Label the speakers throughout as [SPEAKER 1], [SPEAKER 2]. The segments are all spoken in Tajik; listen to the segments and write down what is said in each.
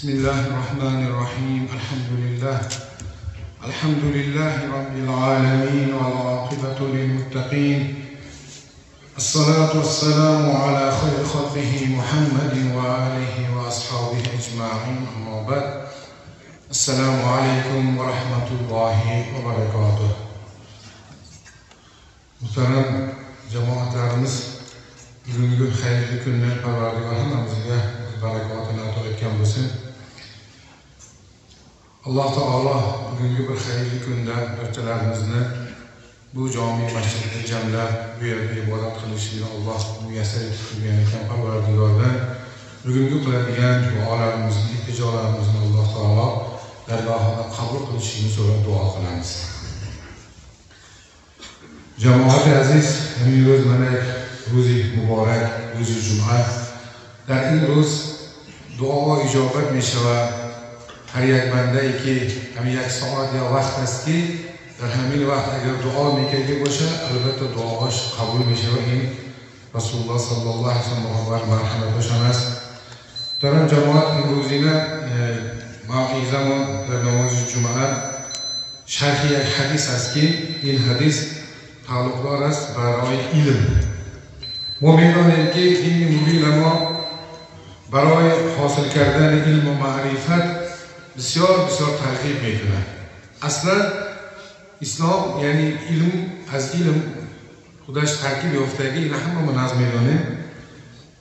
[SPEAKER 1] بسم الله الرحمن الرحيم. الحمد لله، الحمد لله رب العالمين، والعاقبة للمتقين، الصلاة والسلام على خير خلقه محمد وآله وأصحابه أجمعين. أما بعد، السلام عليكم ورحمة الله وبركاته. Muhtaram jamoatlarimiz, bugungi xayrli kunni Parvardigor hammamizga barakotini ato etgan bo'lsin. Alloh taolo bugungi bir xayrli kunda barchalarimizni bu jami masjidda jamlab, bu yerda ibodat qilishini Alloh muyassar etib turgan ekan. Parvardigordan bugungi qiladigan duolarimizni, iltijolarimizni Alloh taolo dargohida qabul qilishini so'rab duo qilamiz. Jamoat aziz, imroz mana рӯзи муборак, рӯзи ҷумъа. Дар ин рӯз дуо иҷобат мешавад. Ҳар як бандае ки ҳамин як соат ё вақт аст ки дар ҳамин вақт агар дуо мекарда бошад, албатта дуоаш қабул мешавад. Ин Расулуллоҳ саллаллоҳу алайҳи васаллам муборак марҳаматашон аст. Муҳтарам ҷамоат, имрӯзина мавъизамон дар намози ҷумъа шарҳи як ҳадис аст ки ин ҳадис тааллуқдор аст барои илм. Мо медонем ки дини мубини мо барои ҳосил кардани илму маърифат бисёр бисёр тарғиб мекунад. Аслан ислом, яъне илм, аз илм худаш таркиб ёфтагӣ, ина ҳама мо наз медонем.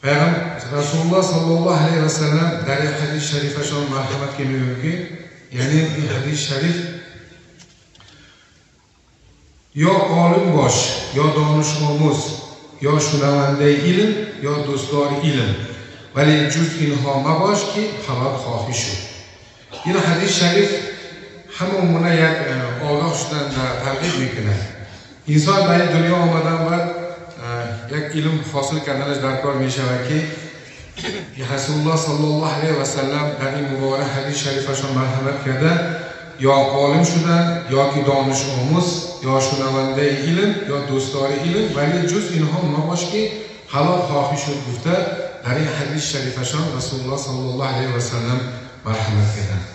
[SPEAKER 1] Пайғамбар Расулуллоҳ саллаллоҳу алайҳи васаллам дар як ҳадиси шарифашон марҳамат ки мегӯянд ки, яъне ин ҳадиси шариф: ё олим бош, ё донишомӯз, ё шунавандаи илм, ё дӯстдори илм, вале ҷуз инҳо мабош ки ҳалок хоҳӣ шуд. Ин ҳадиси шариф ҳамамона як огоҳ шудан тарғиб мекунад. Инсон ба ин дунё омадан баъд як илм ҳосил карданаш дар кор мешавад ки Расулуллоҳ саллаллоҳу алайҳи васаллам дар ин муборак ҳадиси шарифашон марҳамат карда, ё олим шудан, ё ки донишомӯз, ё шунавандаи илм, ё дӯстдори илм, вале ҷуз инҳо мабош ки ҳалок хоҳӣ шуд гуфта дар ин ҳадиси шарифашон Расулуллоҳ саллаллоҳу алайҳи васаллам марҳамат карданд.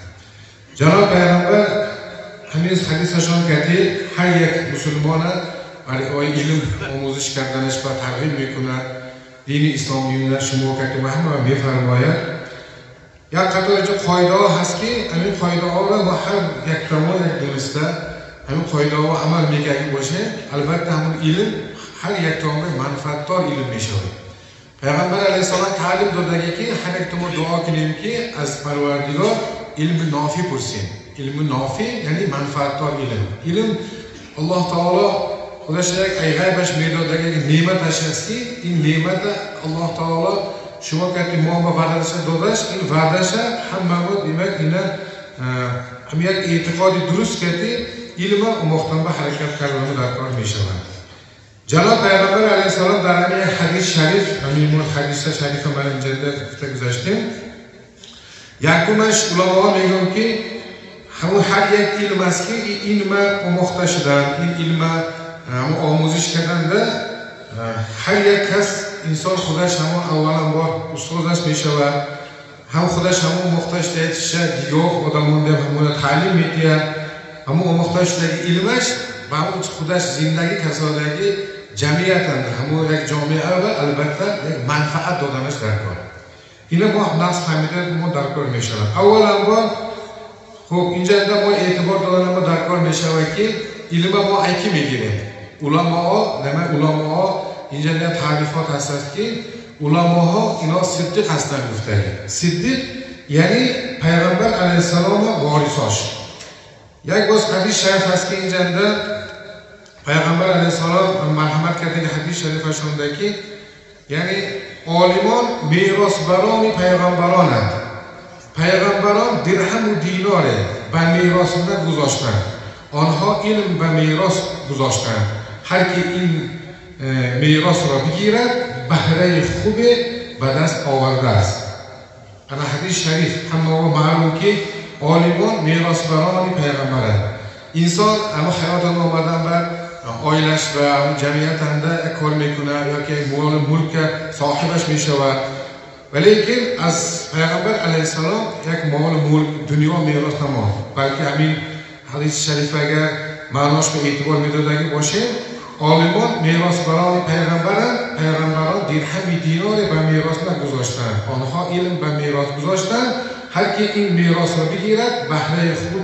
[SPEAKER 1] Ҷаноб пайғамбар ҳамин ҳадисашон карди ҳар як мусулмона барои илм омӯзиш карданаш ба тарғиб мекунад. Дини исломиюна шумо карди ҳама мефармояд. Як қатор инҷо қоидаҳо ҳаст ки ҳамин қоидаҳоро мо ҳар яктамо як дониста ҳамин қоидаҳо амал мекардем бошем, албатта ҳамон илм ҳар яктамо манфаатдор илм мешавад. Пайғамбар алайҳиссалом таълим додагӣ ки ҳар яктамо дуо кунем ки аз Парвардигор илми нофӣ пурсем. Илми нофӣ яъне манфаатдор илм. Илм Аллоҳ таоло худаш як ғайбаш медодагӣ неъматаш аст ки ин неъмата Аллоҳ таоло шумо карди мо ба ваъдаша додаш, ин ваъдаша ҳамамо демак ина ҳам як эътиқоди дуруст карди илма омӯхтан ба ҳаракат кардану дар кор мешавад. Ҷаноб пайғамбар алайҳиссалом дар ҳамин як ҳадиси шариф, ҳамин мо ҳадиса шарифа ман инҷа гуфта гузаштем, якумаш уламоҳо мегӯянд ки ҳамон ҳар як илм аст ки ин илма омӯхта шудан, ин илма ҳамон омӯзиш карданда ҳар як кас инсон худаш ҳамон аввалан бор устозаш мешавад, ҳам худаш ҳамон омӯхта шудаиша дигар одамон ҳамона таълим медиҳад, ҳамон омӯхта шудаги илмаш ба ҳамон худаш зиндагӣ касодагӣ ҷамъиятанд, ҳамон як ҷомеа ва албатта як манфаат доданаш дар кор. Ина мо нақс фаҳмида мо дар кор мешавад. Аввалан бор хуб инҷа мо эътибор додан мо дар кор мешавад ки илма мо ай ки мегирем. Уламоҳо, нама уламоҳо инҷа таърифот ҳастанд ки уламоҳо ино сиддиқ ҳастанд гуфтагӣ. Сиддиқ яъне пайғамбар алайҳиссалом ворисош. Як боз ҳадис шариф ҳаст ки инҷанда пайғамбар алайҳиссалом марҳамат кардаги ҳадис шарифашонда ки яъне олимон меросбарони пайғамбаронанд. Пайғамбарон дирҳаму диноре ба мерос нагузоштанд, онҳо илм ба мерос гузоштанд. Ҳар ки ин меросро бигирад, баҳраи хубе ба даст овардааст. Ана ҳадиси шариф ҳамао маълум ки олимон меросбарони пайғамбаранд. Инсон ама ҳаётан омадан баъд оилаш ва ҷамъиятанда кор мекунад ё ки молу мулка соҳибаш мешавад, валекин аз پیغمبر علیه السلام یک مال ملک دنیا میراث نماند، بلکه همین حدیث شریف اگر معناش به اعتبار میدادگی باشه، عالمان میراث برای پیغمبرند، پیغمبران درهم دینار به میراث نگذاشتند، آنها علم به میراث گذاشتند. هر کی این میراث را بگیرد بهره خوب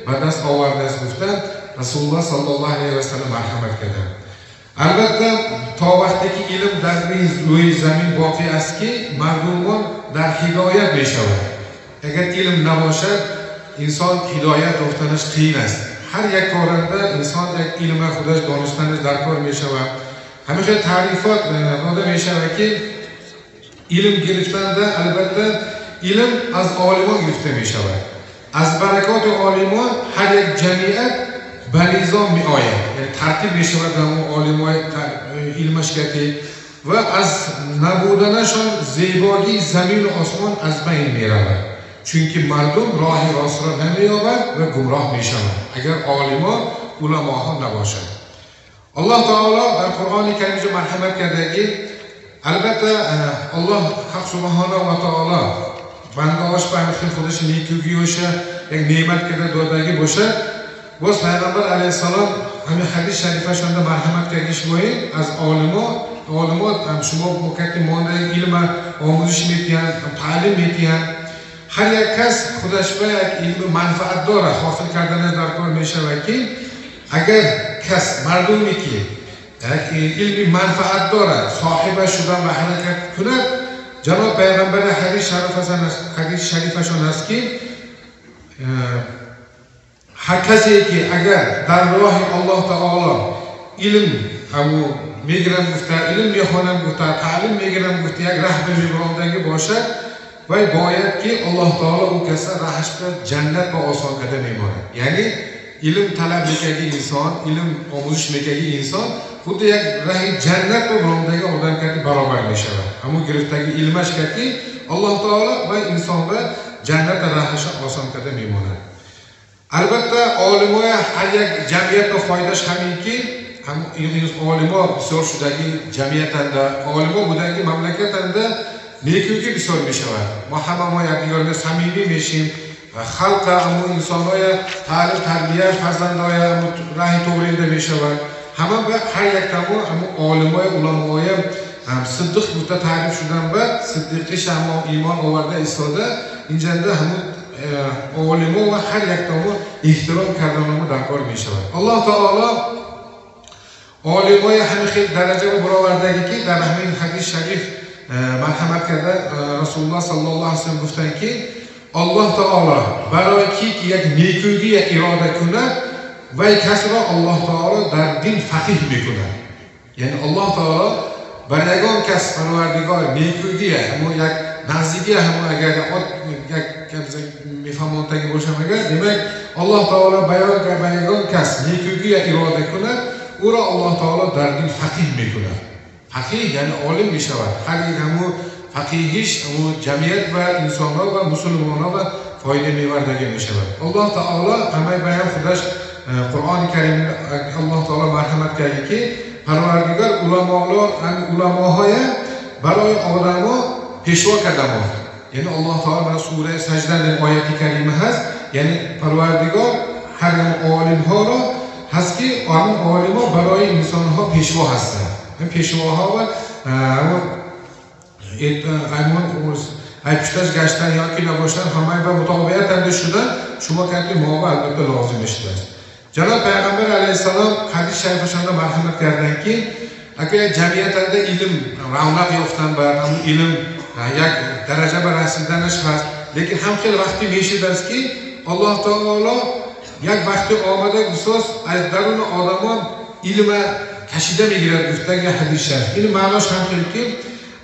[SPEAKER 1] به دست آورده است. گفتند رسول الله صلی الله علیه و سلم مرحمت کردند. البته تا وقتی که علم در روی زمین باقی است که مردمان در هدایت می شود. اگر علم نباشد انسان هدایت یافتنش قیل است. هر یک کارنده انسان یک علم خودش دانستنش در کار می شود. همیشه تعریفات داده می شود که علم گرفتن ده، البته علم از عالمان گرفته می شود. از برکات عالمان هر یک جمعیت به نظام می آید، یعنی ترتیب می شود در عالمای علمش کتی و از نبودنشان زیبایی زمین و آسمان از بین می رود، چون که مردم راه راست را نمی یابد و گمراه می شوند اگر عالمان علماها نباشند. الله تعالی در قرآن کریم مرحمت کرده که البته الله حق سبحانه و تعالی بندهاش به همین خودش نیکویی یک نعمت کرده دادگی باشه. باز پیغمبر علیه السلام همین حدیث شریفشان مرحمت کرده شمایی از عالمات هم شما مکتی مانده علم آموزش میتیند، تعلیم میتیند. هر یک کس خودش به یک علم منفعت داره حاصل کردنش در کار میشود که اگر کس مردمی که یک علم منفعت داره صاحب شدن و حرکت کند، جناب پیغمبر حدیث شریفشان است که هر کسی که اگر در راه الله تعالی علم همو میگیرم گفته، علم میخوانم گفته، تعلیم میگیرم گفته، یک ره به میبراندگی باشد، وی باید که الله تعالی او کس راهش به جنت با آسان کرده میماند. یعنی علم طلب میکردی انسان، علم آموزش میکردی انسان، خود یک راه جنت به براندگی آدم کردی برابر میشود. همون گرفتگی علمش کردی الله تعالی و انسان به جنت راهش آسان کرده میماند. البته عالمای هر یک جمعیت به فایدهش همین که هم عالما بسیار شدگی جمعیت انده، عالما بودگی مملکت انده نیکویی بسیار میشود. ما همه ما یکدیگر صمیمی میشیم، خلق همون انسانهای تعلیم تربیه فرزندهای راه تورینده میشود. همه به هر یک تمام همون عالمای علمای هم صدق بوده تعریف شدن و صدیقیش هم ایمان آورده ایستاده اینجا همون عالما و هر یک تمام احترام کردن در کار میشود. الله تعالی عالمای همین خیلی درجه رو برآوردگی که در همین حدیث شریف مرحمت کرده رسول الله صلی الله علیه و سلم گفتن که الله تعالی برای کی که یک نیکویی اراده کند و کس را الله تعالی در دین فقیه میکند. یعنی الله تعالی بر یگان کس پروردگار نیکویی همون یک نزدیکی همون اگر یک میفهماندگی باشم اگر demak الله تعالی بیان کرد بر یگان کس نیکویی اراده کند او را الله تعالی در دین فقیه میکند. فقیه یعنی عالم میشود. هر یک همون فقیهیش همون جمعیت و انسانها و مسلمانها و فایده میوردگی میشود. الله تعالی همه بیان خودش قرآن کریم الله تعالی مرحمت کرده که پروردگار علماهای برای آدم‌ها پیشوا کرده. یعنی الله تعالی برای سوره سجده آیت کریمه هست، یعنی پروردگار هر عالم ها را هست که آن عالم ها برای انسان ها پیشوا هستند. این پیشواها و پشتش گشتن یا که نباشن همه به مطابقت انده شدن شما که ما البته لازم شده است. جناب پیغمبر علیه السلام حدیث شریفشان را مرحمت کردند که اگر جمعیت انده علم رونق یافتن و همون علم یک درجه به رسیدنش هست، لیکن هم خیلی وقتی میشید است که الله تعالی یک وقتی آمده گفت از درون آدمان علم کشیده میگیرد گفتن یک حدیث شریف. این معناش هم خیلی که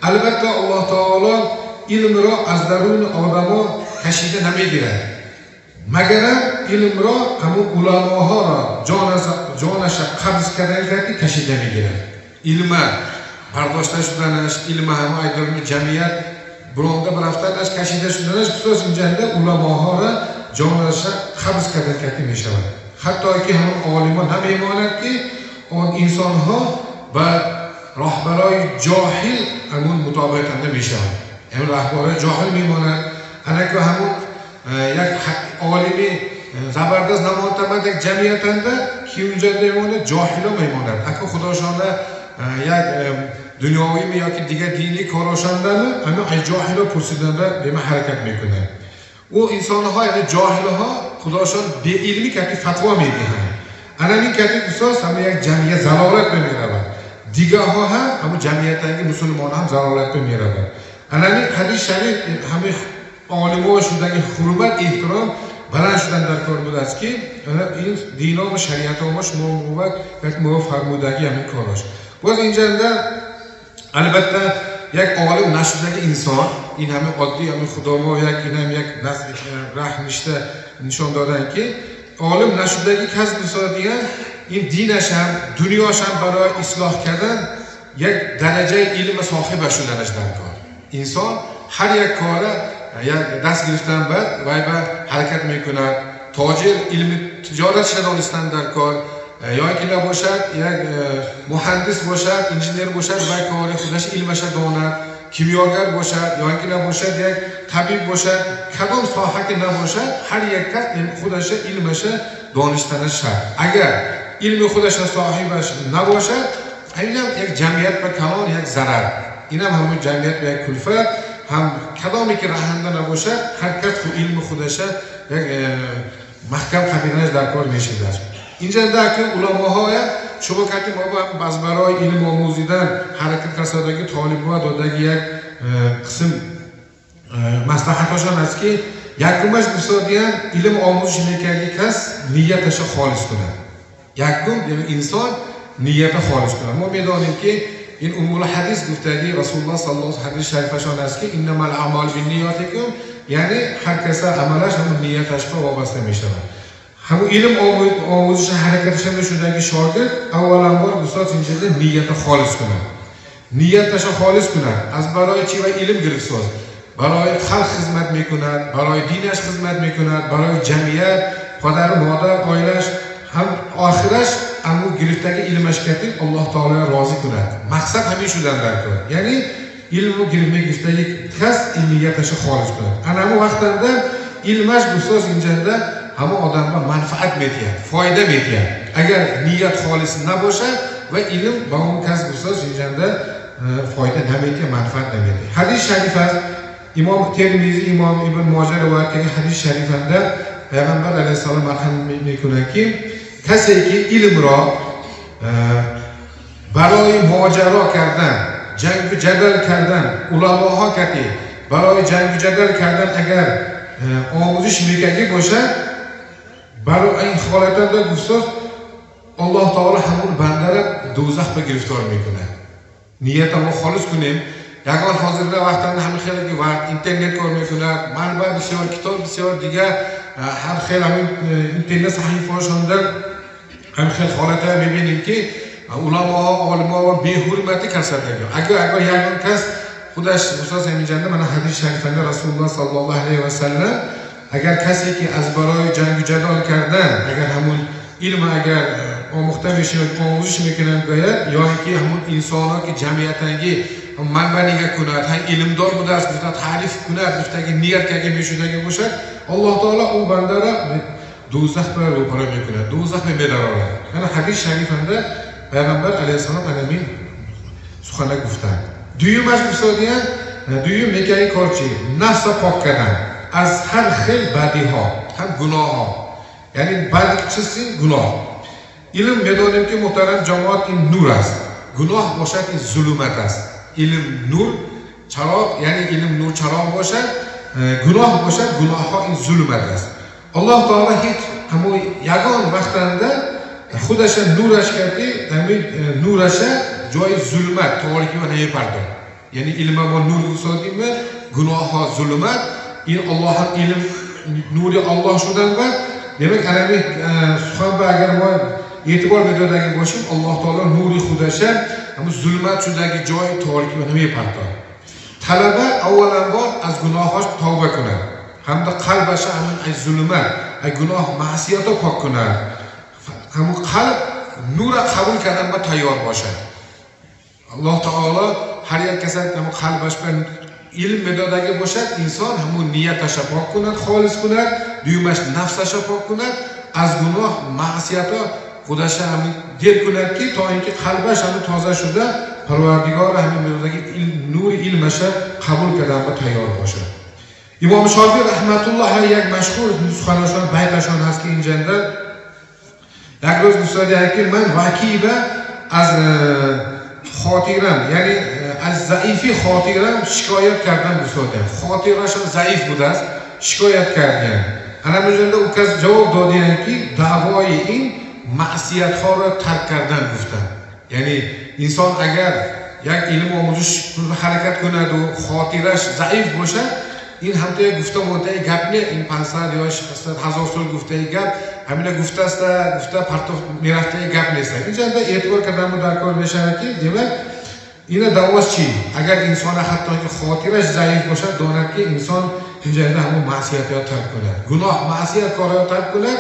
[SPEAKER 1] البته الله تعالی علم را از درون آدما کشیده نمیگیرد، مگر علم را همون علماها را جانش قبض کردن که کشیده میگیرد. علم برداشته شدنش، علم همه از درون جمعیت برونده برفتنش، کشیده شدنش، خصوصا اینجا علماها را جانش قبض کردن که میشود. حتی که همون عالمان نمیماند که آن انسان ها به راهبرای جاهل همون مطابقت نمیشود. یعنی راهبرای جاهل میماند. ҳамун як олими забардаст намонтамад як ҷамъиятанда ки унҷа мемонад, ҷоҳило мемонад. Аку худошона як дунёвӣ ёки дигар динӣ корошандани ҳамин аз ҷоҳило пурсиданда бема ҳаракат мекунад. Ӯ инсонҳо, яъне ҷоҳилҳо худошон беилмӣ кати фатво медиҳанд. Анамин кати усос ҳама як ҷамъият залолат меравад. Дигарҳо ҳам ҳамун ҷамъиятанги мусулмон ҳам залолат меравад. Анамин ҳадис шариф ҳамин олимҳо шудаги ҳурмат эҳтиром баланд шудан дар кор будааст, ки ин дино ва шариатҳо мо шумо мувак як фармудаги ҳамин корош. Боз инҷанда албатта як олим нашудаги инсон ин ҳамин оддий ҳамин худомо як ин ҳам як раҳ ништа нишон додан, ки олим нашудаги кас диган ин динаш ҳам дунёш ҳам барои ислоҳ кардан як дараҷаи илм соҳиба шуданаш дар кор. Инсон ҳар як кора як даст гирифтан баъд вай ба ҳаракат мекунад. Тоҷир илми тиҷоратша донистан дар кор, ё ки набошад як муҳандис бошад, инженер бошад, вай кори худаш илмаша донад, кимиёгар бошад, ё ки набошад як табиб бошад, кадом соҳа ки набошад, ҳар як кас худаша илмаша донистанаш шарт. Агар илми худаша соҳибаш набошад, инам як ҷамъият ба калон як зарар, инам ҳамун ҷамъият ба як кулфат, ҳам кадоме ки раҳанда набошад, ҳар кас илми худаша як маҳкам қабиданаш дар кор мешидааст. Инҷа ки уламоҳоя шумо кати мо аз барои илм омӯзидан ҳаракат касодаги толибҳо додаги як қисм маслиҳатҳошон аст, ки якумаш гуфтодиян илм омӯзиш мекарди кас нияташа холис кунад. Якум инсон нията холис кунад. Мо медонем, ки ин уммул ҳадис гуфтаги Расулуллоҳ саллаллоҳу алайҳи ҳадис шарифашон аст, ки иннамал аъмол бинниётикум, яъне ҳар каса амалаш ҳамун нияташба вобаста мешавад. Ҳамун илм омӯзиша ҳаракаташа шудаги шогирд авваланбор густод инҷода нията холис кунад, нияташа холис кунад. Аз барои чи ва илм гирифтсоз? Барои халқ хизмат мекунад, барои динаш хизмат мекунад, барои ҷамъият, падару модар, оилаш, ҳам охираш аму гирифтаги илмаш катиб Аллоҳ таоло розӣ кунад. Мақсад ҳамин шудан дар кор, яъне илму гирифтаги кас нияташа холис кунад. Ана ҳамун вақтанда илмаш гуфтоз инҷанда ҳамон одамга манфаат медиҳад, фоида медиҳад. Агар ният холис набошад ва илм ба он кас гуфтоз инҷанда фоида намедиҳад, манфаат намедиҳад. Ҳадис шариф аст, Имом Термизӣ, Имом Ибн Моҷа ривоят карда ҳадис шарифанда Пайғамбар алайҳиссалом марҳам мекунад, ки касе ки илмро барои моҷаро кардан, ҷангу ҷадал кардан, уламоҳо кати барои ҷангу ҷадал кардан агар омӯзиш мекарди бошад, барои ин ҳолатанда гуфтоз Аллоҳ таоло ҳамун бандара дӯзах ба гирифтор мекунад. Ниятамо холис кунем. Ягон ҳозирда вақтанда ҳамин хеле ки вақт интернет кор мекунад, манба бисёр, китоб бисёр, дигар ҳар хел ҳамин интернет саҳифаҳошонда ҳамин хел ҳолатҳо мебинем, ки уламоҳо, олимоҳо беҳурматӣ касадаги. Агар ягон кас худаш устоз ҳаминҷанда мана ҳадис шарифанда Расулуллоҳ саллаллоҳу алайҳи васаллам агар касе ки аз барои ҷангу ҷадол кардан агар ҳамун илм агар омӯхта мешавад, омӯзиш мекунад гӯяд, ё ин ки ҳамун инсонҳо ки ҷамъиятанги манба нига кунад, ҳам илмдор будааст гуфта таъриф кунад, гуфтаги ният карда мешудаги бошад, Аллоҳ таоло ӯ бандара дӯзах ба рӯбаро мекунад, дӯзах медарорад. Ана ҳадис шарифанда Пайғамбар алайҳиссалом анамин сухана гуфтанд. Дуюмаш гуфтодиян, дуюм мекарди кор чи? Нафса пок кардан аз ҳар хел бадиҳо, ҳам гуноҳҳо. Яъне бад чист? Гуноҳ. Илм медонем, ки муҳтарам ҷамоат ин нур аст, гуноҳ бошад ин зулумат аст. Илм нур, чароғ, яъне илм нур чароғ бошад, гуноҳ бошад, гуноҳҳо ин зулумат аст. Аллоҳ таоло ҳеҷ ҳамон ягон вақтанда худаша нураш карди, ҳамин нураша ҷои зулмат, торикиро намепардод. Яъне илма мо нур гусодим, гуноҳҳо зулумат, ин Аллоҳ илм нури Аллоҳ шудан ба демак анами сухан ба агар мо эътибор медодаги бошем, Аллоҳ таоло нури худаша ҳамун зулмат шудаги ҷои торикиро намепартод. Талаба авваланбор аз гуноҳҳош тавба кунад, ҳамда қалбаша ҳамун аз зулмат, аз гуноҳ маъсиято пок кунад, ҳамун қалб нура қабул кардан ба тайёр бошад. Аллоҳ таоло ҳар як каса ҳамун қалбаш ба илм медодаги бошад, инсон ҳамун нияташа пок кунад, холис кунад, дуюмаш нафсаша пок кунад, аз гуноҳ маъсиятҳо худаша ҳамин дер кунад, ки то инки қалбаш ҳамин тоза шуда Парвардигор ҳамин медодаги нури илмаша қабул кардан ба тайёр бошад. Имом Шофиъ раҳматуллоҳ алайҳ як машҳур суханашон байташон ҳаст, ки инҷанда як рӯз гуфтадаанд, ки ман вакиба аз хотирам, яъне аз заифи хотирам шикоят кардам гуфтадаанд. Хотирашон заиф будааст, шикоят карданд. Ана мужанда у кас ҷавоб доданд, ки даъвои ин маъсиятҳоро тарк кардан гуфтанд. Яъне инсон агар як илм омӯзиш ҳаракат кунаду хотираш заиф бошад, ин ҳамто як гуфта мондаи гап не, ин 500 ё 600 ҳазор сол гуфтаи гап, ҳамина гуфтааста гуфта партоф мерафтаи гап нест. Инҷанда эътибор кардан дар кор мешавад, ки демак ина давост чӣ? Агар инсона ҳатто ки хотираш заиф бошад, донад, ки инсон инҷанда ҳамон маъсиятро тарк кунад, гуноҳ маъсият корро тарк кунад,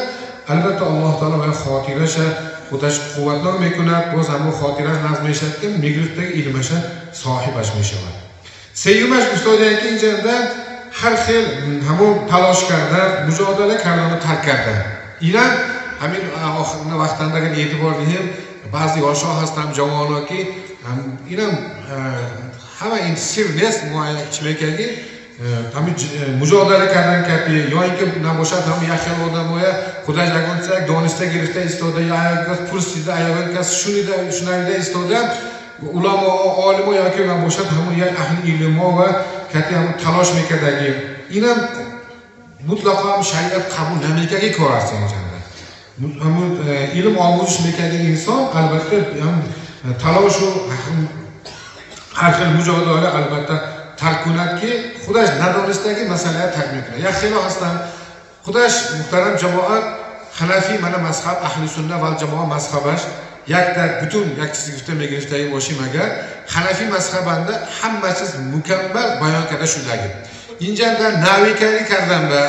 [SPEAKER 1] албатта Аллоҳ таоло вай хотираша худаш қувватнок мекунад, боз ҳамон хотираш назм мешавад, ки мегирифтаги илмаша соҳибаш мешавад. Сеюмаш гуфтодаанд, ки инҷанда ҳар хел ҳамон талош кардан, муҷодала кардану тарк кардан. Инам ҳамин охирина вақтанда агар эътибор диҳем, баъзе ёшҳо ҳастанд, ҷавонҳо, ки инам ҳама ин сир нест, муайян чӣ мекарди, ҳамин муҷодала кардан капи, ё ин ки набошад ҳам як хел одамоя худаш ягон чиз як дониста гирифта истода, ё ягон кас пурсида, ягон кас шунида шунавида истода, уламо олимо ё ки набошад ҳамон як аҳли илмо ва кати ҳамон талош мекардаги, инам мутлақо ҳам шариат қабул намекарди кор аст. Инҷанда ҳамон илм омӯзиш мекарди инсон албатта талошу ҳар хел муҷодала албатта тарк кунад, ки худаш надонистаги масъалая тарк мекунад. Як хело ҳастанд худаш муҳтарам ҷамоат ханафӣ мана мазҳаб аҳли сунна вал ҷамоа мазҳабаш якта бутун як чиз гуфта мегирифтаги бошем, агар ханафӣ мазҳабанда ҳама чиз мукаммал баён карда шудаги, инҷанда навикарӣ карданба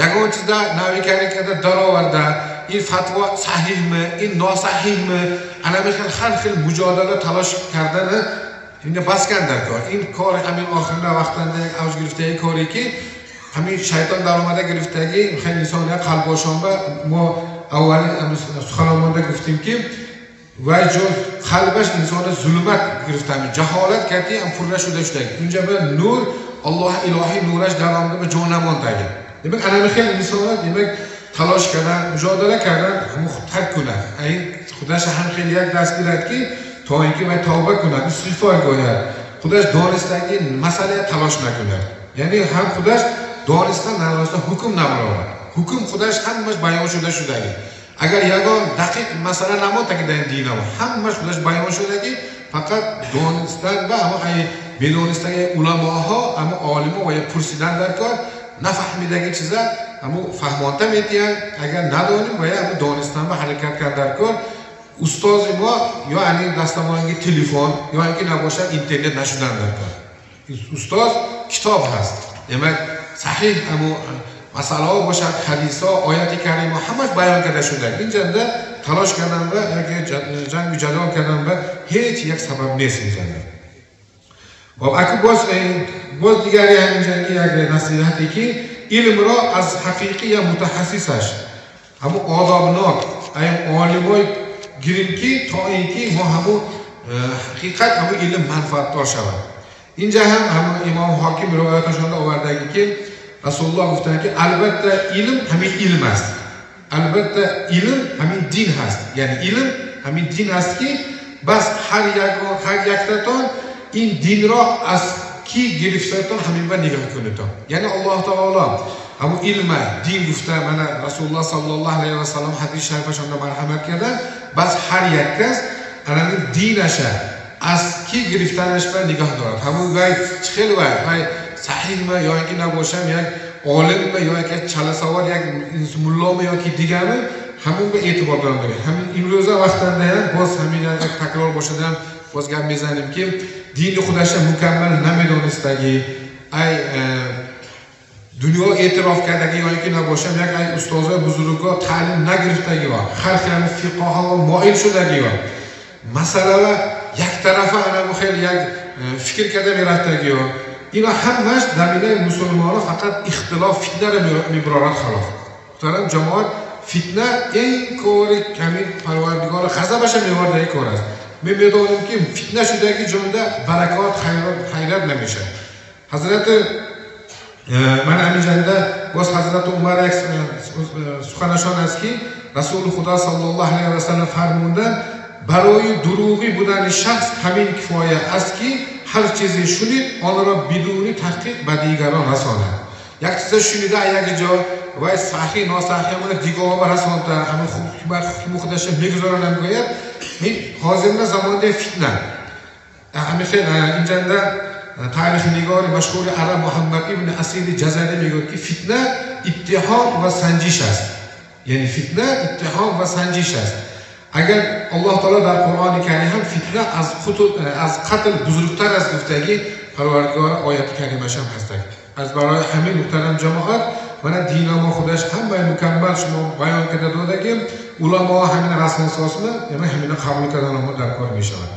[SPEAKER 1] ягон чизда навикарӣ карда дароварда, ин фатво саҳиҳми, ин носаҳиҳми, ана михел ҳар хел муҷодала талош кардани ина бас кардан кор. Ин кор ҳамин охирина вақтанда як авҷ гирифтаги коре, ки ҳамин шайтон даромада гирифтаги хеле инсония қалбошонба. Мо аввалин суханонмонда гуфтем, ки вай ҷо қалбаш инсона зулмат гирифтами ҷаҳолат карди ҳам пурра шуда шудаги, унҷа ба нур Аллоҳ илоҳӣ нураш даромада ба ҷо намондаги. Демак ана хел инсона демак талош кардан, муҷодала кардан тарк кунад, ин худаш ҳам хел як даст гирад, ки то инки вай тавба кунад, истиғфор гӯяд, худаш донистаги масъалая талош накунад, яъне ҳам худаш дониста надониста ҳукм набарорад. Ҳукм худаш ҳамаш баён шуда шудаги, агар ягон дақиқ масъала намондаги дар динамо, ҳамаш худаш баён шудаги, фақат донистан ба ама медонистаги уламоҳо, ама олимо ва пурсидан дар кор, нафаҳмидаги чиза ҳаму фаҳмонта метиҳанд. Агар надоним ва ҳаму донистан ба ҳаракат кард дар кор. Устози мо ё ани дастамонги телефон ё инки набошад интернет нашудан дар кор. Устоз китоб ҳаст, демак саҳиҳ ҳаму масъалаҳо бошад, ҳадисҳо, ояти карима ҳамаш баён карда шуда. Инҷанда талош кардан ба ҷангу ҷадол кардан ба ҳеҷ як сабаб нест инҷанда. Хоб, аку боз дигаре ҳаминҷанги як насиҳате, ки илмро аз ҳақиқӣ я мутахассисаш ҳамун одобнок ай олимой гирим, ки то ин ки мо ҳамун ҳақиқат ҳамун илм манфаатдор шавад. Инҷа ҳам ҳамун имом Ҳоким ривояташонда овардаги, ки Расулуллоҳ гуфтанд, ки албатта илм ҳамин илм аст, албатта илм ҳамин дин ҳаст, яъне илм ҳамин дин аст, ки бас ҳар яктатон ин динро аз ки гирифтатон, ҳамин ба нигоҳ кунедтон. Яъне Аллоҳ таоло ҳамун илма дин гуфта, мана Расулуллоҳ саллаллоҳу алайҳи васаллам ҳадиси шарифашонда марҳамат кардан, бас ҳар як кас анамин динаша аз ки гирифтанаш ба нигоҳ дорад. Ҳамун вай чӣ хел вай саҳиҳма ё ин ки набошам як олимма ё як чаласавор як муллома ё ки дигарма, ҳамун ба эътибор дорам. Ҳамин имрӯза вақтандаям боз ҳамин як такрор бошадам, боз гап мезанем, ки дини худаша мукаммал намедонистагӣ, ай дунё эътироф кардагӣ ё ин ки набошам як ай устозои бузургҳо таълим нагирифтагиҳо, ҳар хел фиқоҳо моил шудагиҳо, масъалава яктарафа анаму хел як фикр карда мерафтагиҳо. اینا همش زمینه مسلمان فقط اختلاف فتنه را میبرارد خلاف. محترم جماعت فتنه این کار همین پروردگار غضبش میوارد این کار است. من میدانم که فتنه شده که جنده برکات خیرات نمیشه. حضرت من همین جنده باز حضرت عمر یک سخنشان است که رسول خدا صلی الله علیه و سلم فرمودند برای دروغی بودن شخص همین کفایه است که هر چیزی شنید آن را بدون تحقیق به دیگران رساند. یک چیز شنیده یک جا و صحیح ناصحیح همون دیگران رسانده همون خوب خودش میگذارن میگوید این حاضر زمان فتنه. همین اینجا تاریخ نگار مشهور عرب محمد ابن اسیر جزری میگوید که فتنه اتهام و سنجش است. یعنی فتنه اتهام و سنجش است. اگر الله تعالی در قرآن کریم هم فتنه از قتل بزرگتر از گفتگی پروردگار آیت کریمش هم هست. از برای همین محترم جماعت من دین ما خودش هم به مکمل شما بیان کرده داده که علما همین رسم سازمه یعنی همین قبول کردن ما در کار می شود.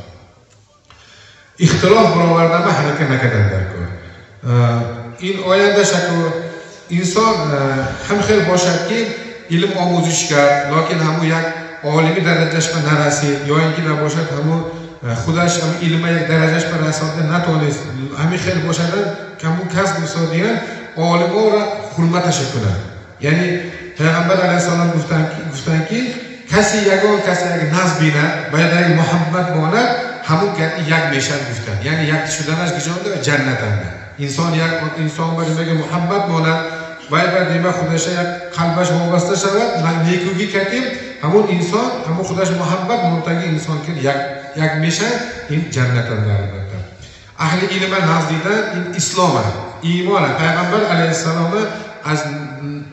[SPEAKER 1] اختلاف برآوردن به حرکت نکردن در کار. این آینده شکل انسان هم خیر باشد که علم آموزش کرد لکن همون یک عالمی درجهش به نرسید یا اینکه نباشد همون خودش هم علم یک درجهش به رسانده نتونست همین خیر باشد که همون کس مسادیان عالم را حرمتش کنند. یعنی پیغمبر علیه السلام گفتن که کسی یگان کسی اگر نزد بیند باید یک محبت ماند همون یک میشن گفتن. یعنی یک شدنش گجانده و جنت انده. انسان یک انسان باید بگه محبت ماند باید باید دیمه خودش یک قلبش وابسته شود نیکویی کردیم همون انسان همون خودش محبت منتقی انسان که یک میشه این جنت انده. البته اهل علم نزدیدن این اسلام ایمان پیغمبر علیه السلام از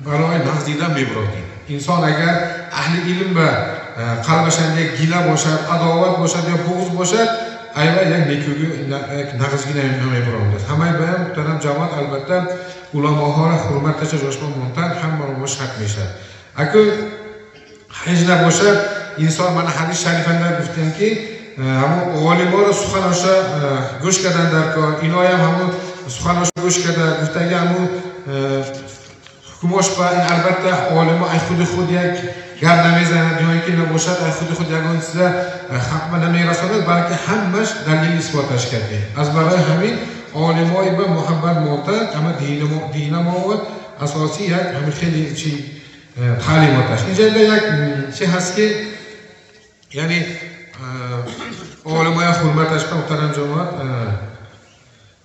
[SPEAKER 1] برای نزدیدن میبرادیم. انسان اگر اهل علم به قلبش یک گیله باشد عداوت باشد یا بغض باشد ایوه یک نیکویی یک نغزگی نمیبرانده. همه بیان محترم جماعت البته علماها را حرمتش جاشما مونتن هم برای شک میشه. اگر هیچ نباشد انسان من حدیث شریف گفتن که همون عالما را سخنش گوش کردن در کار اینا هم همون سخنش گوش کرده گفتگی همون حکماش با این البته عالما ای خود خود یک گپ نمیزند یا اینکه نباشد ای خود خود یگان چیز حق نمیرساند بلکه همش دلیل اثباتش کرده. از برای همین عالمای به محبت مانتن اما دین ما اساسی یک همین خیلی چی تعلیماتش اینجا یک چی هست که یعنی علمای حرمتش به محترم جماعت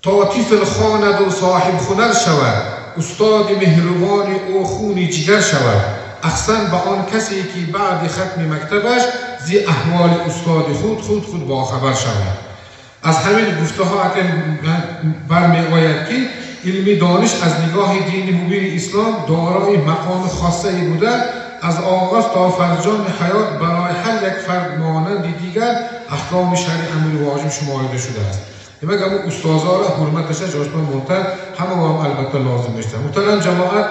[SPEAKER 1] تا طفل خواند و صاحب هنر شود استاد مهربان او خونی جگر شود احسن به آن کسی که بعد ختم مکتبش زی احوال استاد خود خود خود باخبر شود. از همین گفته ها برمی آید که علمی دانش از نگاه دین مبین اسلام دارای مقام خاصه ای بوده از آغاز تا فرجام حیات برای هر یک فرد مانند دیگر احکام شرعی امر واجب شمارده شده است. demak همون استادها را حرمتش جاشمان مونتن همه هم البته لازم میشه. محترم جماعت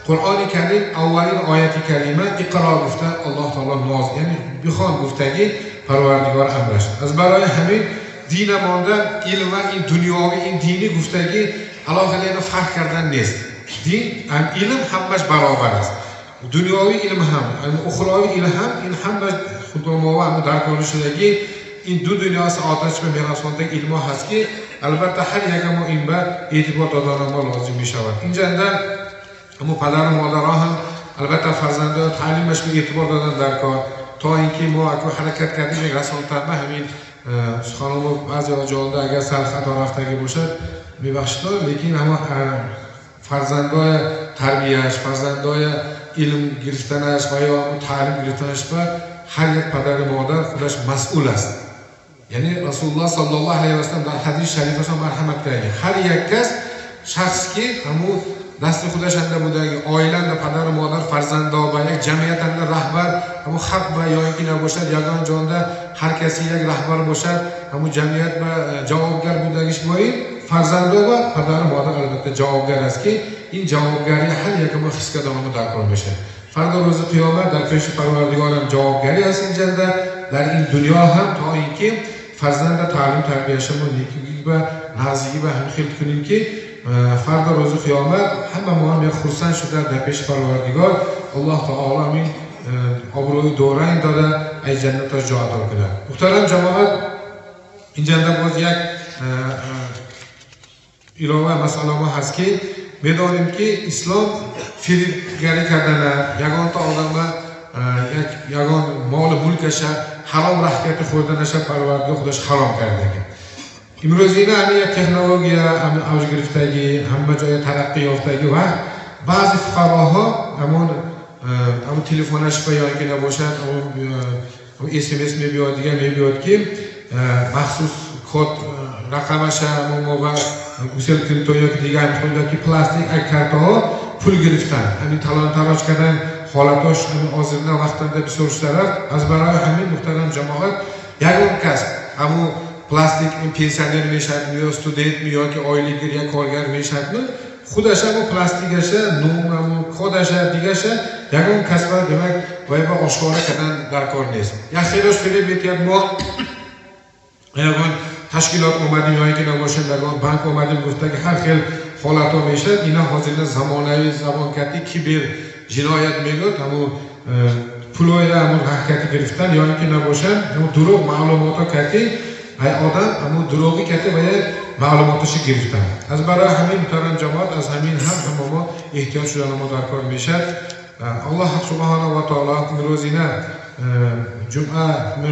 [SPEAKER 1] قرآن کریم اولین آیت کریمه اقرا گفته الله تعالی ناز یعنی بخوان گفتگی پروردگار امرش. از برای همین دین مانده علم و این دنیاوی این دینی گفتگی علاقه فرق کردن نیست. دین هم علم همش برابر است. دنیاوی علم هم اخروی علم هم این همش خدا ما هم در کار شدگی این دو دنیا سعادتش به میرسانده علم هست که البته هر یک ما این به اعتبار دادن ما لازم می شود. اینجا همون پدر و مادرها هم البته فرزنده تعلیمش به اعتبار دادن در کار تا اینکه ما اگه حرکت کردیم یک رسانتر به همین سخنان بعضی جانده اگر سر خطا رفتگی باشد میبخشید لیکن همون فرزندای تربیهش فرزندای علم گرفتنش و یا تعلیم گرفتنش به هر یک پدر و مادر خودش مسئول است. یعنی رسول الله صلی الله علیه و سلم در حدیث شریفش هم مرحمت کرده هر یک کس شخص که همون دست خودش انده بوده آیلند پدر و مادر فرزنده و یک جمعیت انده رهبر همون حق و یا اینکه نباشد یگان جانده هر کسی یک رهبر باشد همون جمعیت و جوابگر بودگیش باید فرزنده و پدر و مادر البته جوابگر است که این جوابگری هر یک ما خیس کردن در کار میشه. فردا روز قیامت در پیش پروردگارم جوابگری است این جنده در این دنیا هم تا اینکه فرزند تعلیم تربیه شما نیکی و наздикӣ ба ҳамин хел кунем ки фарда рӯзи қиёмат ҳама мо ҳам як хурсанд шуда дар пеши Парвардигор Аллоҳ таоло ҳамин обрӯи доранг дода аз ҷаннаташ ҷо ато кунад. Муҳтарам ҷамоат, инҷанда боз як илова масъала мо ҳаст ки медонем ки ислом фирибгарӣ кардана ягонта одама ягон молу мулкаша ҳаром раҳкати хӯрданаша Парвардигор худаш ҳаром кардаги. Имрӯзина ҳамин як технология ҳамин авҷ гирифтагӣ, ҳама ҷоя тараққӣ ёфтагӣ ва баъзе фуқароҳо ҳамон телефонаш ба ё ки набошад смс мебиёд, дигар мебиёд ки махсус код рақамаша мо ва гусел кунто ё ки дигар ки пластик картаҳо пул гирифтан, ҳамин талон-тароҷ кардан ҳолатош ҳамин ҳозирна вақтанда бисёр шуда рафт. Аз барои ҳамин муҳтарам ҷамоат, ягон кас ҳамун пластик пенсионер мешавад ё студент ё ки ойлигир я коргар мешавад, худаша ҳамун пластикаша ном ҳамун кодаша дигаша ягон кас ба демак вай ба ошкора кардан дар кор нест. Як хелош фиреб метиҳад, мо ягон ташкилот омадем ё ки набошад ягон банк омадем гуфта ки ҳар хел ҳолатҳо мешавад. Ина ҳозирна замонави замон карди кибер ҷиноят мегӯяд, ҳамун пулоя ҳамун ҳаракати гирифтан ё ки набошад ҳамун дурӯғ маълумотҳо карди ай одам ҳамун дурӯғӣ карди ва маълумоташо гирифтан. Аз барои ҳамин муҳтарам ҷамоат, аз ҳамин ҳам ҳама мо эҳтиёт шудан мо дар кор мешавад. Аллоҳ субҳанаҳу ва таоло имрӯзина ҷумъа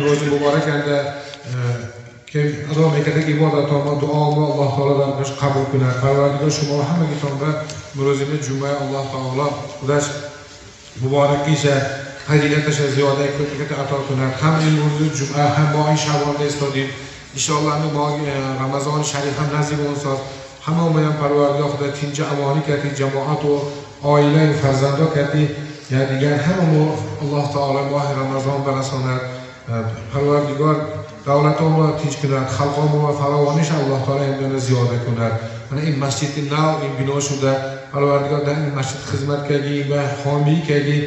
[SPEAKER 1] рӯзи мубораканда ки адо мекарда ибодатҳо мо, дуо мо Аллоҳ таоло дар баш қабул кунад. Парвардигор шумо ҳамагитонро имрӯзина ҷумъа Аллоҳ таоло худаш муборакиша фазилаташа зиёда ато кунад. Ҳам имрӯзи ҷумъа ҳам моҳи шавволда истодем, иншоаллоҳ ҳамин моҳи Рамазони шариф ҳам наздик он соз. Ҳамаамоям Парвардигор худо тинҷи амонӣ карди, ҷамоату оилаю фарзандо карди, я дигар ҳамамо Аллоҳ таоло моҳи Рамазон барасонад. Парвардигор давлатонро тинҷ кунад, халқонро фаровониш Аллоҳ таоло имдона зиёда кунад. Мана ин масҷиди нав ин бино шуда, Парвардигор дар ин масҷид хизмат кардӣ ва ҳомӣ кардӣ.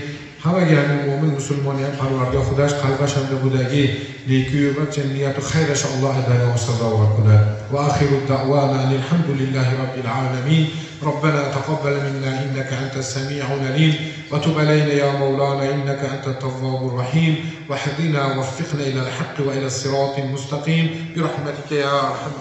[SPEAKER 1] Ҳамаги ҳамин муъмин мусулмониям Парвардигор худаш қалбашанда будагӣ некию ва нияту хайраша Аллоҳ дар сазовор кунад. Ва ахиру даъвана ан алҳамдулиллаҳи раббил оламин. ربنا تقبل منا إنك أنت السميع العليم وتب علينا يا مولانا إنك أنت التواب الرحيم واهدنا ووفقنا إلى الحق وإلى الصراط المستقيم برحمتك يا أرحم.